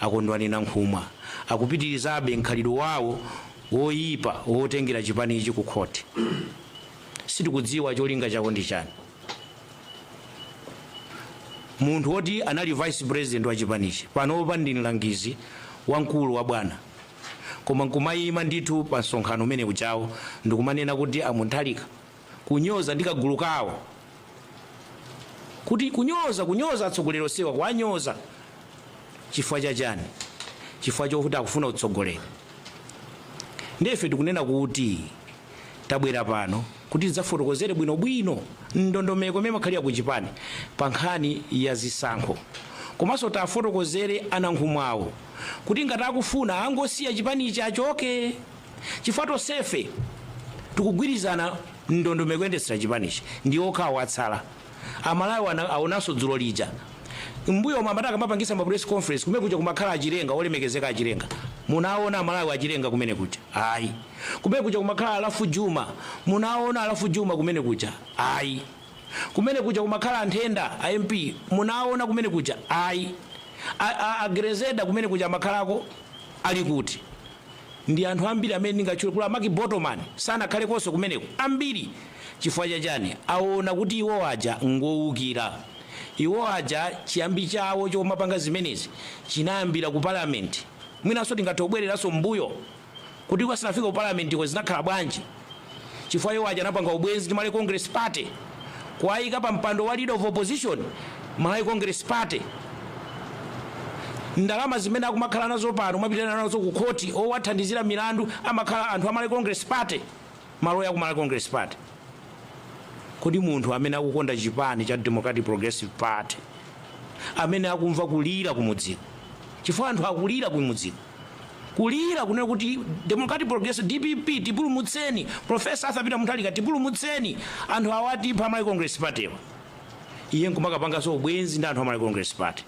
A Kondwani Nankhumwa akupitirizabe mkhalidwe wawo woyipa wotengera chipanichi ku khoti. Sitikudziwa cholinga chako ndi chani. Munthu woti anali vice president wa chipanichi, panopa ndi mlangizi wamkulu wa bwana, koma nkumayima ndithu pa msonkhano umene ujawo ndikumanena kuti a Mutharika kunyoza ndi kagulu kawo, kuti kunyoza atsogoleri onsewa, kuwanyoza chifukwa chachani? Chifukwa chokuti akufuna utsogoleri. Ndefe tikunena kuti tabwera pano kuti tidzafotokozere bwinobwino ndondomeko imene imakhalira ku chipani pa nkhani ya zisankho, komanso tafotokozere a Nankhumwawo kuti ngati akufuna angosiya chipanichi, achoke, chifukwa tonsefe tikugwirizana ndondomeko yoyendetsera chipanichi. Ndi okhawo atsala Amalawi aonanso dzulo lija. Mbuyo omwe amati akamapangisa ma press conference, kumene kuja kumakhala Achilenga, olemekezeka Achilenga. Munaona Amalawi Achilenga kumene kuja? Ayi. Kumene kuja kumakhala a Ralph Jooma. Munaona a Ralph Jooma kumene kuja? Ayi. Kumene kuja kumakhala Anthenda a MP. Munaona kumene kuja? Ayi. A Grezelder kumene kuja amakhalako? Ali kuti? Ndi anthu ambiri amene ndingatchule kula Maki Botoman sanakhalekonso kumeneko, ambiri. Chifukwa chachani? Aona kuti iwo aja ngowukira. Iwo aja chiyambi chawo chomapanga zimenezi chinayambira ku parliament. Mwinanso tingathe kubwereranso mbuyo kuti kwasanafika ku parliament ko zinakhala bwanji, chifukwa iwo aja anapanga ubwenzi ndi Malawi Congress Party, kuwayika pa mpando wa leader of opposition Malawi Congress Party. Ndalama zimene akumakhala nazo pano, kumapitana nazo ku khoti, owathandizira milandu amakhala anthu a Malawi Congress Party, maloya ku Malawi Congress Party. Kodi munthu amene akukonda chipani cha Democratic Progressive Party, amene akumva kulira kumudziko, chifukwa anthu akulira kumudziko, kulira kunena kuti Democratic Progressive, DPP, tipulumutseni, Professor Arthur Peter Mutharika, tipulumutseni, anthu awatipha Malawi Congress Party wa, iye nkumakapanganso ubwenzi ndi anthu a Malawi Congress Party,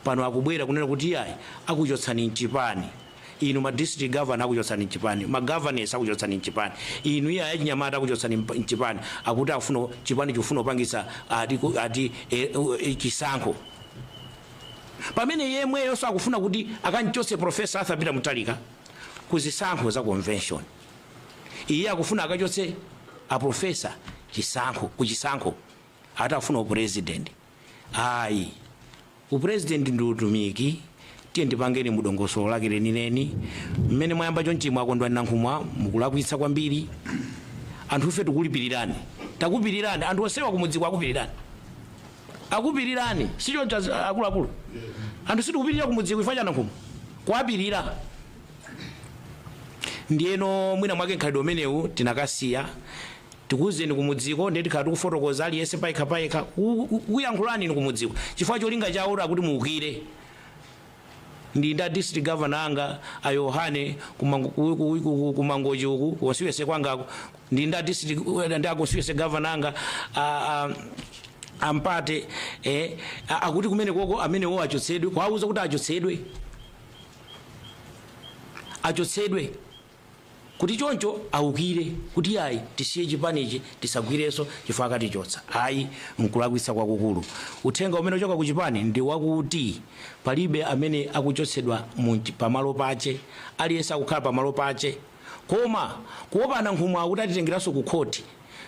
pano akubwera kunena kuti iyayi, akuchotsani mchipani inu ma district governor, akuchotsani mchipani ma governors, akuchotsani mchipani inu iyayi achinyamata, akuchotsani mchipani. Akuti afuna chipani chifuna kupangisa ati chisankho, pamene yemweyonso akufuna kuti akanchotse Professor Arthur Peter Mutharika ku zisankho za convention. Iye akufuna akachotse a professor chisankho ku chisankho, ati afuna upresident. Ayi, upresident ndi utumiki. Tiye ndipangeni mudongosolo lake lenileni. Mmene mwayamba chonchimwe, a Kondwani Nankhumwa, mukulakwitsa kwambiri. Anthu ife tikulipirirani, takupirirani. Anthu onsewa kumudziko akupirirani, akupirirani, sichoncho akuluakulu? Anthu sitikupirira kumudziko ifa cha Nankhumwa kuwapirira. Ndiyeno mwina mwake mkhalidwe umenewu tinakasiya. Tikuwuzeni kumudziko, ndiye tikhala tikufotokoza aliyense payekha payekha, kuyankhulani inu kumudziko, chifukwa cholinga chawo akuti muukire. Ndi nda district governor anga a Yohane kumangochi uku constituency kwangako, ndi nda district, ndi a constituency governor anga ampate akuti kumene koko amenewo achotsedwe, kuwauza kuti achotsedwe, achotsedwe, kuti choncho awukire kuti ayi, tisiye chipanichi, tisagwirenso chifukwa akatichotsa. Ayi, nkulakwitsa kwakukulu. Uthenga umene uchoka ku chipani ndi wakuti palibe amene akuchotsedwa pamalo pache. Aliyense akukhala pamalo pache, koma kuopa Nankhumwa akuti atitengeranso ku khoti,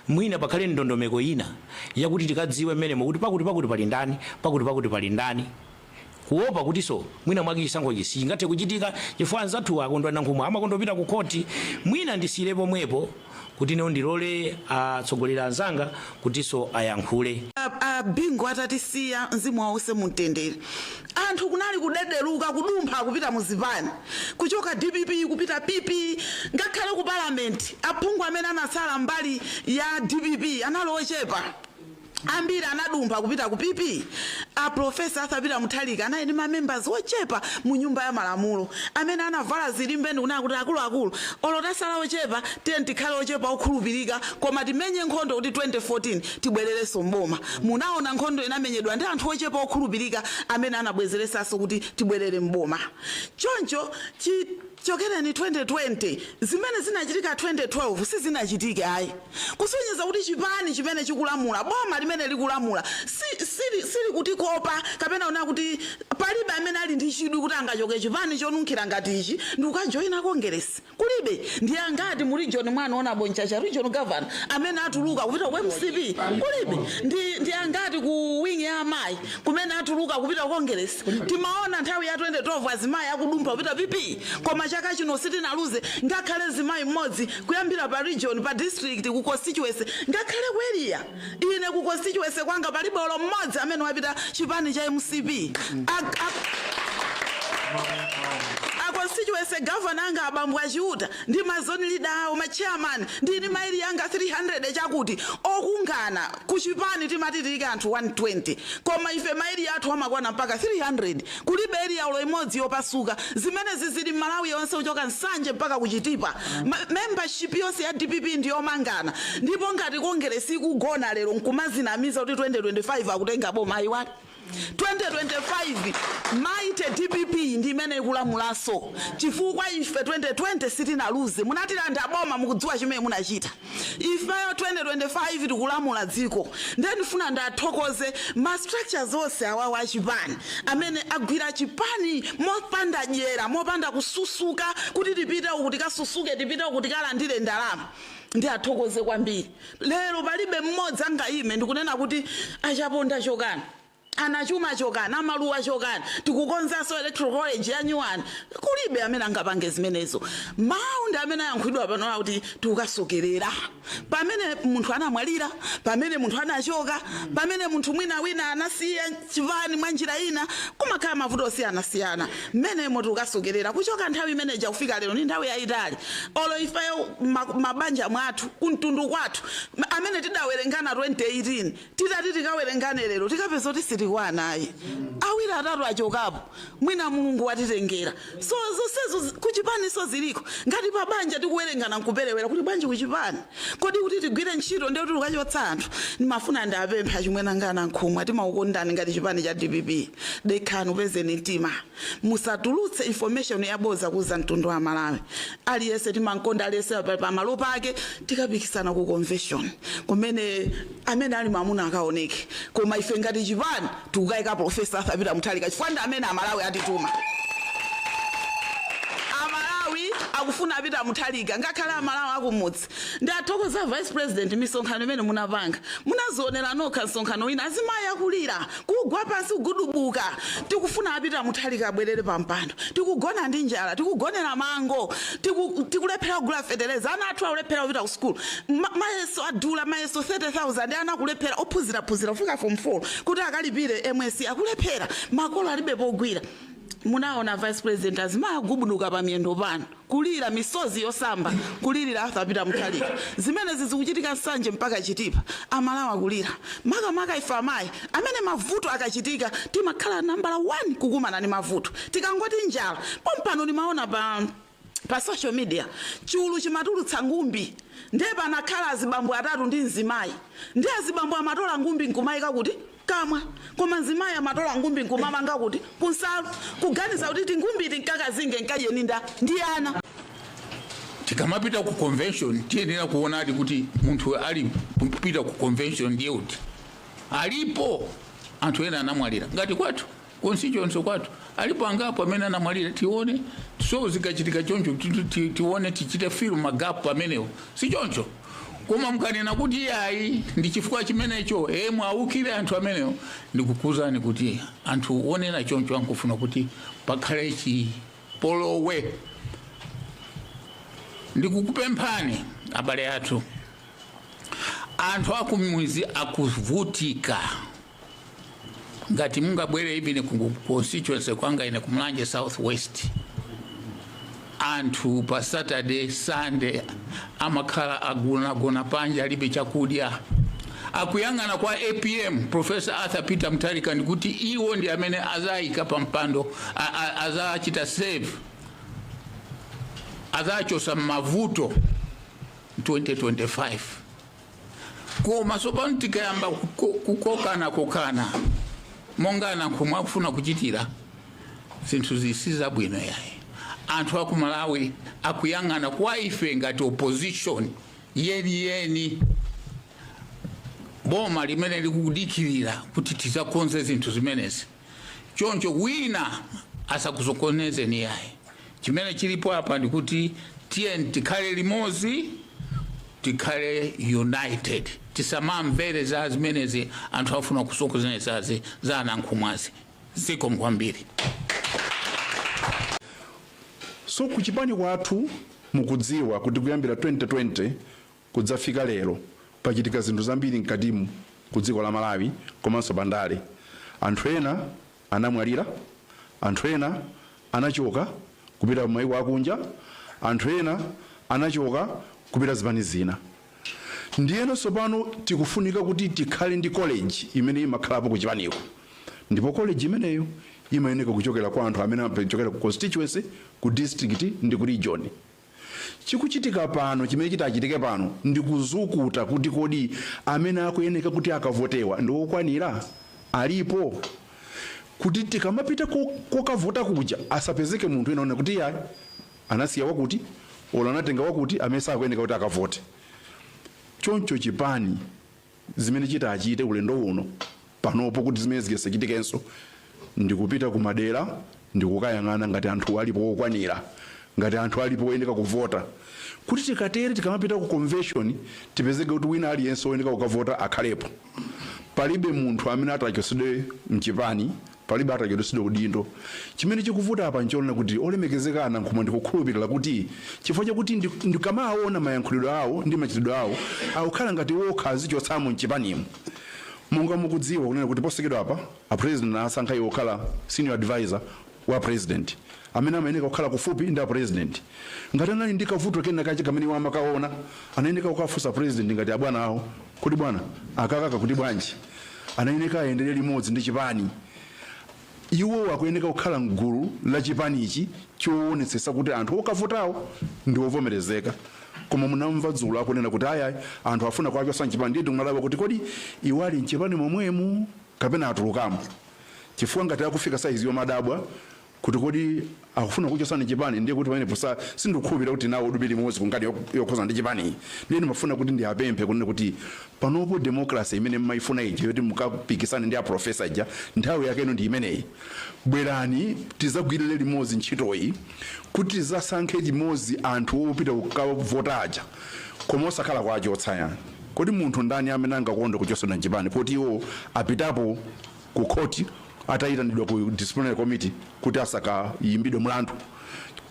mwina pakhale ndondomeko ina yakuti tikadziwe mmenemo kuti pakuti pakuti pali ndani, pakuti pakuti pali ndani, kuopa kuti so mwina mwake chisankhochi sichingathe kuchitika chifukwa anzathu a Kondwani Nankhumwa amakondopita ku khoti. Mwina ndisiyire pomwepo kuti ine ndilole atsogoleri anzanga kutinso ayankhule. A Bingu atatisiya, mzimu wawo uuse mumtendere, anthu kunali kudederuka, kudumpha kupita muzipani, kuchoka DPP kupita PP. Ngakhale ku palamenti aphungu amene anatsala mbali ya DPP anali ochepa, ambiri anadumpha kupita ku PP. A Professor Arthur Peter Mutharika anali ndi mamembers ochepa mu nyumba ya malamulo amene anavala zilimbe ndikunena kuti, "Akuluakulu, olo tasala ochepa, tiye tikhale ochepa okhulupirika, koma timenye nkhondo kuti 2014 tibwererenso mboma." Munaona nkhondo inamenyedwa ndi anthu ochepa okhulupirika amene anabwezeresanso kuti tibwerere mboma. Choncho chichokereni 2020, zimene zinachitika 2012 sizinachitike ayi, kusonyeza kuti chipani chimene chikulamula, boma limene likulamula, silikutikonda. Akutikopa kapena una kuti palibe amene ali ndi chidwi kuti angachoke chipani chonunkhira ngati ichi ndi kukajoyina Kongeresi. Kulibe. Ndiye angati mu region mwanu ona Bonchacha, region governor, amene atuluka kupita ku MCP? Kulibe. Ndi angati ku wing ya amayi kumene atuluka kupita ku Kongeresi? Timaona nthawi ya 2012 azimayi akudumpha kupita PP, koma chaka chino sitinaluze ngakhale zimayi mmodzi, kuyambira pa region, pa district, ku constituency, ngakhale ku area. Ine ku constituency kwanga palibe olo mmodzi amene wapita chipani cha MCP. A constituency governor anga, abambo achiuta, ndi ma zone leader awo, ma chairman, ndini ma area anga 300 chakuti okungana. Kuchipani timati tili anthu 120, koma ife ma area athu amakwana mpaka 300. Kulibe area olo imodzi yopasuka. Zimenezi zili Malawi yonse, kuchoka Nsanje mpaka kuChitipa. Membership yonse ya DPP ndiyomangana. Ndipo ngati Kongeresi ikugona lero nkumazinamiza kuti 2025 akutenga boma, ayiwali. 2025 maite DPP ndi imene ikulamulanso, chifukwa ife 2020 sitinaluze. Munatilanda boma, mukudziwa chimene munachita. Ifeyo 2025 tikulamula dziko. Ndiye ndifuna ndathokoze ma structures onse awawo achipani amene agwira chipani mopanda dyera, mopanda kususuka kuti tipite uku tikasusuke, tipite uku tikalandire ndalama. Ndi athokoze kwambiri. Lero palibe mmodzi angayime ndikunena kuti aChaponda chokani, anachuma chokani, amaluwa chokani, tikukonzanso electoral college ya nyuwani. Kulibe amene angapange zimenezo. Mawu ndi amene ayankhulidwa pano kuti tikukasokerera pamene munthu anamwalira, pamene munthu anachoka, pamene munthu mwina wina anasiya chipani mwa njira ina, kumakhala mavuto osiyanasiyana mmenemo tikukasokerera. Kuchoka nthawi imeneja kufika lero ni nthawi yayitali. Olo ifeyo mabanja mwathu, kumtundu kwathu, amene tidawerengana 2018, titati tikawerengane lero tikapeza kuti sitikwanayi, awiri atatu achokapo, mwina Mulungu watitengera. So zonsezo kuchipaniso ziliko. Ngati pa banja tikuwerengana nkuperewera, kuti bwanji kuchipani? Kodi kuti tigwire ntchito ndiye kuti tikachotsa anthu? Ndimafuna ndapempha chimwene ngana nkhumwa, timaukondani ngati chipani cha DPP. Dekhani, upezeni mtima, musatulutse information yaboza kuza mtundu wa Malawi. Aliyense timankonda, aliyense pamalo pake. Tikapikisana ku convention kumene amene ali mwamuna akaoneke, koma ife ngati chipani tikukayika Professor Arthur Peter Mutharika, chifukwa ndi amene Amalawi atituma. Amalawi akufuna apita Mutharika, ngakhale Amalawi akumudzi. Ndathokoza Vice President, misonkhano imene munapanga munazionera nokha. Msonkhano wina azimayi akulira, kugwa pansi, kugudubuka, "Tikufuna apita Mutharika abwerere pampando, tikugona ndi njala, tikugonera mango, tikulephera kugula fetereza, ana athu akulephera kupita ku sukulu, mayeso adula, mayeso 30,000, ana akulephera, ophunziraphunzira kufika form 4 kuti akalipire MSCE akulephera, makolo alibe pogwira." Munaona, Vice President, azimayi agubuduka pa miyendo pano, kulira misozi yosamba, kulirira Arthur Peter Mutharika. Zimene zikuchitika Nsanje mpaka Chitipa, Amalawi akulira, makamaka ife amayi amene mavuto akachitika timakhala nambala 1 kukumana ndi mavuto. Tikangoti njala pompano, nimaona pa social media chulu chimatulutsa ngumbi, ndiye panakhala azibambo atatu ndi mzimayi. Ndiye azibambo amatola ngumbi nkumayika kuti kamwa, koma mzimayi amatola ngumbi nkumamanga kuti kunsalu, kuganiza kuti tingumbi tinkakazinge nkadye nda ndi ana. Tikamapita ku convention tiyenera kuonadi kuti munthu ali kupita ku convention ndiye kuti alipo anthu ena anamwalira. Ngati kwathu, constituency kwathu, alipo angapo amene anamwalira. Tione, so zikachitika choncho tione, tichite fill ma gap amenewo, si choncho? Koma mkanena kuti iyayi, ndi chifukwa chimenecho mwaukire anthu amenewo, ndikukuzani kuti anthu onena choncho ankufuna kuti pakhale chipolowe. Ndikukupemphani abale athu, anthu akumudzi akuvutika. Ngati mungabwere even ku constituency kwanga ine, kuMulanje South West, anthu pa Saturday, Sunday amakhala agonagona panja, alibe chakudya, akuyang'ana kwa APM, Professor Arthur Peter Mutharika, ndikuti iwo ndi amene azayika pa mpando, azachita save, azachosa mavuto 2025. Koma tsopano tikayamba kukokana kokana monga Nankhumwe akufuna kuchitira, zinthu zisi zabwino yayi. Anthu aku Malawi akuyang'ana kwa ife ngati opposition yeniyeni. Boma ili lili ndi Boma limene likudikirira kuti tizakonze zinthu zimenezi. Choncho wina asakusokonezeni yayi. Chimene chilipo apa ndikuti tiye tikhale limodzi, tikhale united, tisamamvere za zimenezi anthu afuna kusokonezazi za anankhumwazi. Zikomo kwambiri. So kuchipani kwathu mukudziwa kuti kuyambira 2020 kudzafika lero pachitika zinthu zambiri mkatimu ku dziko la Malawi komanso pandale. Anthu ena anamwalira, anthu ena anachoka kupita kumayiko akunja, anthu ena anachoka kupita zipani zina. Ndiyeno tsopano tikufunika kuti tikhale ndi college imene imakhalapo kuchipaniko, ndipo college imeneyo imayeneka kuchokera kwa anthu amene amachokera ku constituency, ku district ndi ku region. Chikuchitika pano, chimene chitachitike pano ndi kuzukuta kuti kodi amene akuyeneka kuti akavotewa ndi okwanira alipo, kuti tikamapita kokavota kuja asapezeke munthu ena one kuti yayi anasiya wakuti olo anatenga wakuti amene sakuyeneka kuti akavote. Choncho chipani zimene chitachite ulendo uno panopo kuti zimene zisachitikenso ndikupita kumadera ndikukayang'ana ngati anthu alipo okwanira, ngati anthu alipo oyeneka kuvota, kuti tikatere tikamapita ku convention tipezeke kuti wina aliyense oyeneka kukavota akhalepo. Palibe munthu amene atachotsedwe mchipani, palibe atachotsedwe udindo. Chimene chikuvuta apa nchoona kuti olemekezeka anankhumwa ndikukhulupirira kuti chifukwa chakuti ndikamaona mayankhulidwe awo ndi machitidwe awo akukhala ngati wokha azichotsamo mchipanimo. Monga mukudziwa kunena kuti posekedwa apa a president asankha iwo kukhala senior advisor wa president amene amayeneka kukhala kufupi ndi a president. Ngati anali ndi kavuto kena kache kamene iwo amakaona, anayeneka kukafunsa president ngati abwana awo kuti bwana akakaka kuti bwanji, anayeneka ayendere limodzi ndi chipani. Iwo akuyeneka kukhala mgulu la chipanichi choonetsetsa kuti anthu okavotawo ndi ovomerezeka. Koma munamva dzulo akunena kuti ayayi anthu afuna kuwachotsa mchipani. Ndiye timadabwa kuti kodi iwo ali mchipani momwemu kapena atulukamo, chifukwa ngati akufika saizi yomadabwa kuti kodi akufuna kuchotsani chipani, ndiye kuti pamenepo sindikukhulupirira kuti nawo udubi limodzi kungati yokhoza ndi chipani. Ndiye ndimafuna kuti ndiapemphe kunena kuti panopo democracy imene mmayifuna ija yoti mukapikisane ndi a professor ija, nthawi yake ino ndi imeneyi. Bwerani tizagwirire limodzi ntchitoyi kuti tizasankhe limodzi anthu opita kukavota aja, koma osakhala kuachotsa yani. Kodi munthu ndani amene angakonde kuchotsedwa mchipani poti iwo apitapo ku khoti atayitanidwa ku disciplinary committee kuti asakayimbidwe mlandu?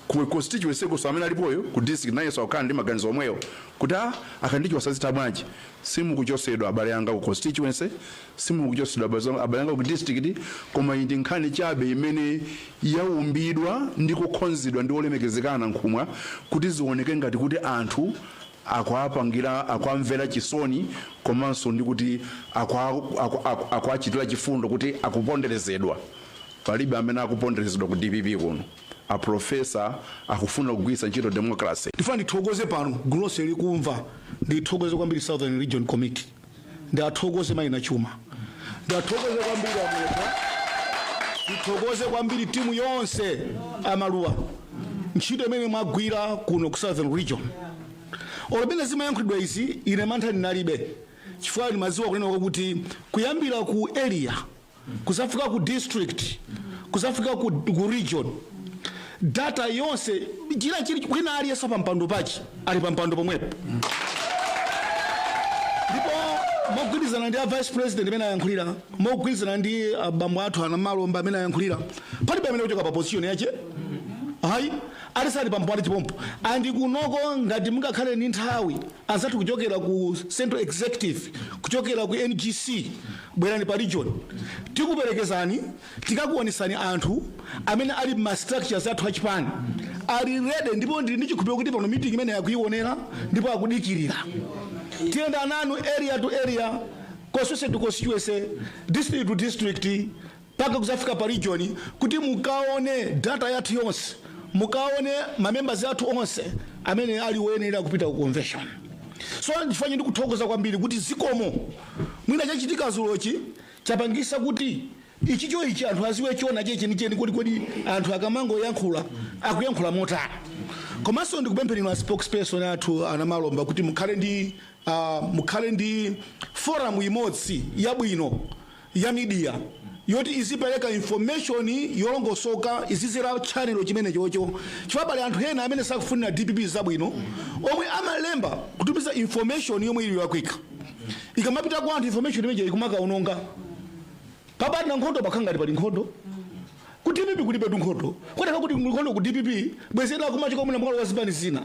Ku constituency kuso amene alipoyo ku district nayenso akukhala ndi maganizo omweyo kuti akandichosa zitha bwanji. Simukuchosedwa abale anga ku constituency, simukuchosedwa abale anga ku district, koma iyi ndi nkhani chabe imene yaumbidwa ndi kukhonzedwa ndi olemekezekana Nankhumwa kuti zioneke ngati kuti anthu akuapangira, akuamvera chisoni, komanso ndi kuti akuachitira chifundo kuti akuponderezedwa. Palibe amene akuponderezedwa ku DPP kuno. A professor akufuna kugwiritsa ntchito democracy. Ndifuna ndithokoze pano gulu lonse likumva, ndithokoze kwambiri Southern Region Committee, ndiathokoze Mayina Chuma, ndiathokoze kwambiri Amweta, ndithokoze kwambiri timu yonse amaluwa ntchito imene mwagwira kuno ku Southern Region. Olopena zimayankhulidwa izi ine mantha ndinalibe, chifukwa ndimadziwa kunena kuti kuyambira ku area kusafika ku district kusafika ku region, data yonse china chili kwina aliyense pa mpando pachi ali pa mpando pomwepo. Ndipo mogwirizana ndi a vice president amene ayankhulira, mogwirizana ndi abambo athu ana Malomba amene ayankhulira, palibe amene kuchoka pa position yache hayi, alisali pampando chipompo. Andi kunoko ngati mungakhale ndi nthawi anzathu kuchokera ku central executive, kuchokera ku NGC, bwerani pa region tikuperekezani, tikakuonesani anthu amene ali ma structures athu achipani ali ready. Ndipo ndili ndi chikhulupiriro kuti pano meeting imene akuionera ndipo akudikirira. Tiyenda nanu area to area, constituency to constituency, district to district, mpaka kuzafika pa region, kuti mukaone data yathu yonse, mukaone ma members athu onse amene ali woyenera kupita ku convention. So ndifanye ndikuthokoza kwambiri kuti zikomo mwina chachitika zulochi chapangisa kuti ichicho ichi anthu aziwe chiona cheche ni cheni, kodi kodi anthu akamangoyankhula akuyankhula motani. Komanso ndikupempheni inu a spokesperson athu anamalomba kuti mukhale ndi forum imodzi yabwino ya media yoti izipereka information yolongosoka, izizera channel chimene chocho, chifukwa pali anthu ena amene sakufunira DPP zabwino omwe amalemba kutumiza information yomwe ili yolakwika. Ikamapita kwa anthu, information imeneyo ikumakaononga. Papati nkhondo, pakhala ngati pali nkhondo ku DPP, kulibe nkhondo. Koteka kuti nkhondo ku DPP bwezera kumachika mwina mwalo wa zipani zina,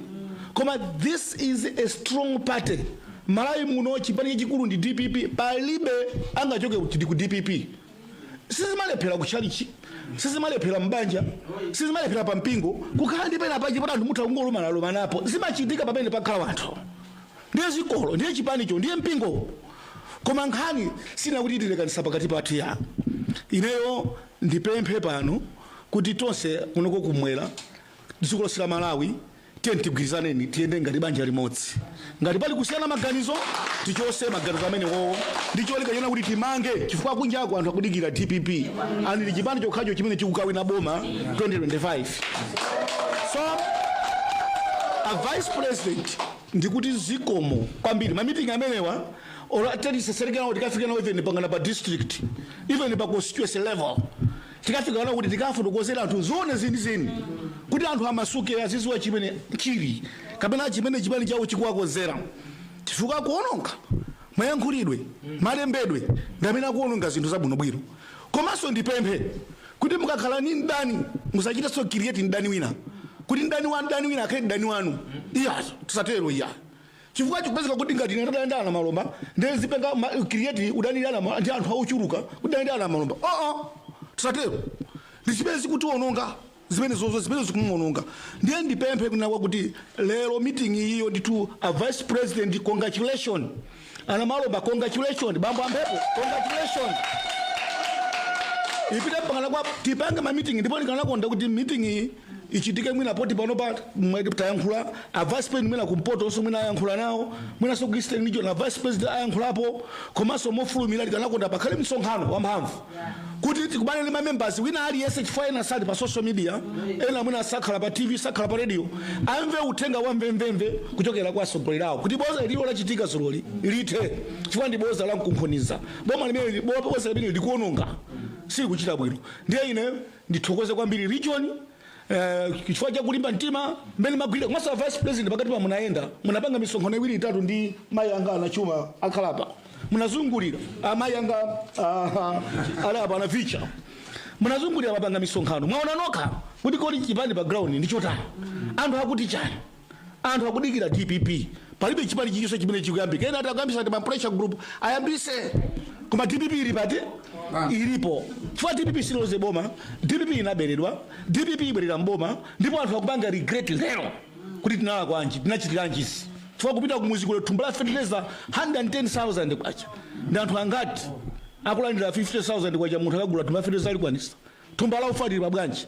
koma this is a strong party. Malawi muno chipani chachikulu ndi DPP, palibe angachoke kuti ku DPP. Sizimalephera kutchalichi, sizimalephera mbanja, sizimalephera pa mpingo kukhala ndi pena pachi poti anthu mutha kungolumanalumanapo. Zimachitika pamene pakhala wanthu, ndiye zikolo, ndiye chipanicho, ndiye mpingo, koma nkhani sina kuti tilekanisa pakati pathu ya. Ineyo ndipemphe pano kuti tonse kunoko kumwera, dziko lonse la Malawi, tiye tigwirizaneni, tiyende ngati banja limodzi. Ngati pali kusiyana maganizo, tichose maganizo amenewo ndi cholinga chona kuti timange, chifukwa kunjako anthu akudikira DPP ani ndi chipani chokhacho chimene chikukawina boma 2025. So a vice president, ndikuti zikomo kwambiri. Ma meeting amenewa tatiseserekerawo, tikafika nawo even pangana pa district, even pa constituency level, tikafika nawo kuti tikafotokozera anthu zone zenizeni kuti anthu amasuke, aziziwa chimene chili kapena chimene chipani chawo chikuwakonzera, chifukwa kuononga mayankhulidwe, malembedwe ndi amene akuononga zinthu zabwinobwino. Komanso ndipemphe kuti mukakhala ni mdani, musachitenso create mdani wina, kuti mdani wa mdani wina akhale mdani wanu. Iya, tisatero iya, chifukwa chikupezeka kuti ngati ine ndadana malomba, ndiye zipenga create udani ndi anthu auchuluka, udani ndi ana malomba. Oo, tisatero. Ndi zimene zikutiononga, zimene zozo zimene zikumuononga. Ndiye ndipemphe kunakwa kuti lero meeting iyo ndithu, a vice president, congratulation. Ana malomba, congratulation. Bambo Amphepo, congratulation. Ipite pakana kwa tipange ma meeting, ndipo ndikanakonda kuti meeting iyi ichitike mwina poti pano pa tayankhula a vice president, mwina kumpoto onso mwina ayankhula nawo, mwinanso ku Eastern Region a vice president ayankhulapo. Komanso mofulumira tikanakonda pakhale msonkhano wamphamvu kuti tikumane ndi ma members wina aliyense, chifukwa ena sali pa social media, ena mwina sakhala pa TV, sakhala pa radio, amve uthenga wa mvemvemve kuchokera kwa atsogoleri awo kuti boza lilo lachitika zuloli lithe, chifukwa ndi boza la mkunkhuniza. Boma limene, boza limene likuononga, silikuchita bwino. Ndiye ine ndithokoze kwambiri region chifukwa chakulimba mtima mmene magwira. Komanso vice president, pakati pa munayenda, munapanga misonkhano iwiri, itatu ndi mayi anga anachuma akhalapa, munazungulira, amayi anga ali apa anavicha, munazungulira, mapanga misonkhano, mwaona nokha kuti kodi chipani pa ground ndi chotani, anthu akuti chani. Anthu akudikira DPP, palibe chipani chilichonse chimene chikuyambika. Ena ati akuyambisa ti ma pressure group ayambise, koma DPP ili pati? Ilipo, chifukwa DPP siloze boma. DPP inaberedwa, DPP ibwerera mboma, ndipo anthu akupanga regret lero kuti tinala kwanji, tinachitiranji izi, chifukwa kupita kumuzi kule thumba la fertilizer 110,000 kwacha, ndi anthu angati akulandira 50,000 kwacha? Munthu akagula thumba la fertilizer alikwanisa? Thumba la ufa lili pa bwanji?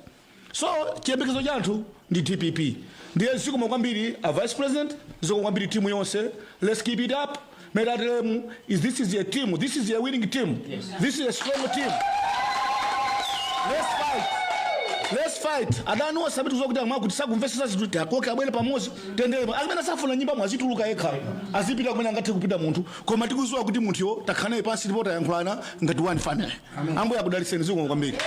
So chiyembekezo cha anthu ndi DPP. Ndiye zikomo kwambiri a vice president, zikomo kwambiri timu yonse. Let's keep it up. Metatlem is this is a team, this is a winning team. This is a strong team. Let's fight, let's fight. Adani onse amene tikuziwa kuti amwe kuti sakumvesesa zinthu, tiakoke abwere pamodzi, tendere. Amene safuna nyumba mwazituluka yekha, azipita kumene angathe kupita munthu, koma tikuziwa kuti munthuyo takhala naye pansi ndipo tayankhulana ngati one family. Ambuye akudalitseni. Zikomo kwambiri.